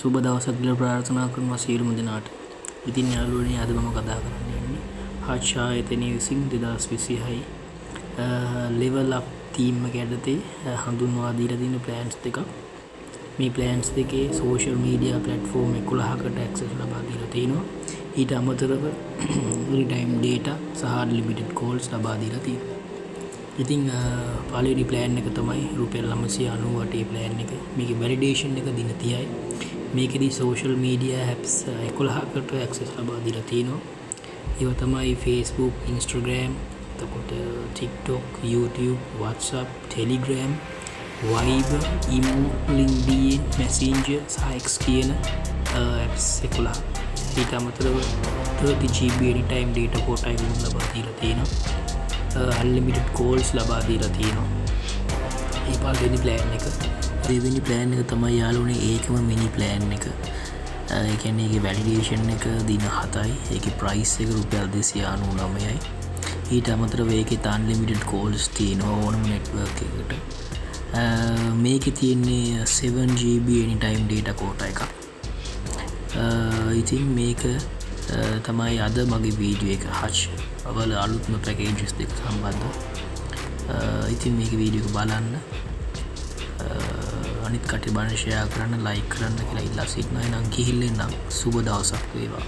සුබ දවසක් කියලා ප්‍රාර්ථනා කරනවා සියලුම දෙනාට. ඉතින් යාළුවනේ, අද මම කතා කරන්න යන්නේ හච් ආයතනය විසින් 2026 ලෙවල් අප් තීම් එක යටතේ හඳුන්වා දීලා තියෙන ප්ලෑන්ස් දෙකක්. මේ ප්ලෑන්ස් දෙකේ සෝෂල් මීඩියා ප්ලැට්ෆෝම් 11කට ඇක්සස් ලබා දීලා තියෙනවා. ඊට අමතරව එනිටයිම් ඩේටා සහ අන්ලිමිටඩ් කෝල්ස් ලබා දීලා තියෙනවා. ඉතින් පළවෙනි ප්ලෑන් එක තමයි රුපියල් 998 ප්ලෑන් එක. මේකේ වැලිඩේෂන් එක දින 30යි. මේකෙදි සෝෂල් මීඩියා ඇප්ස් 11කට ඇක්සස් ලබා දීලා තියෙනවා. ඒවා තමයි Facebook, Instagram, එතකොට TikTok, YouTube, WhatsApp, Telegram, Viber, Imo, LinkedIn, Messenger සහ X කියන ඇප්ස් 11. ඊට අමතරව 30 GB anytime data quota එකක් ලබා දීලා තියෙනවා. අන්ලිමිටඩ් කෝල්ස් ලබා දීලා තියෙනවා. ඒ පළවෙනි ප්ලෑන් එක. දෙවෙනි ප්ලෑන් එක තමයි යාළුවනේ ඒකම මිනි ප්ලෑන් එක. ඒ කියන්නේ ඒකේ වැලිඩේෂන් එක දින 7යි. ඒකේ ප්‍රයිස් එක රුපියල් 299යි. ඊට අමතරව ඒකෙත් අන්ලිමිටඩ් කෝල්ස් තියෙනවා ඕනම නෙට්වර්ක් එකකට. මේකේ තියෙන්නේ 7 GB anytime data quota එකක්. ඉතින් මේක තමයි අද මගේ වීඩියෝ එක හච් වල අලුත්ම පැකේජස් දෙක සම්බන්ධව. ඉතින් මේක වීඩියෝ එක බලන්න, අනිත් කට්ටිය බලන්න, ෂෙයා කරන්න, ලයික් කරන්න කියලා ඉල්ලා සිටිනවා. එහෙනම් ගිහිල්ලා එන්නම්. සුබ දවසක් වේවා.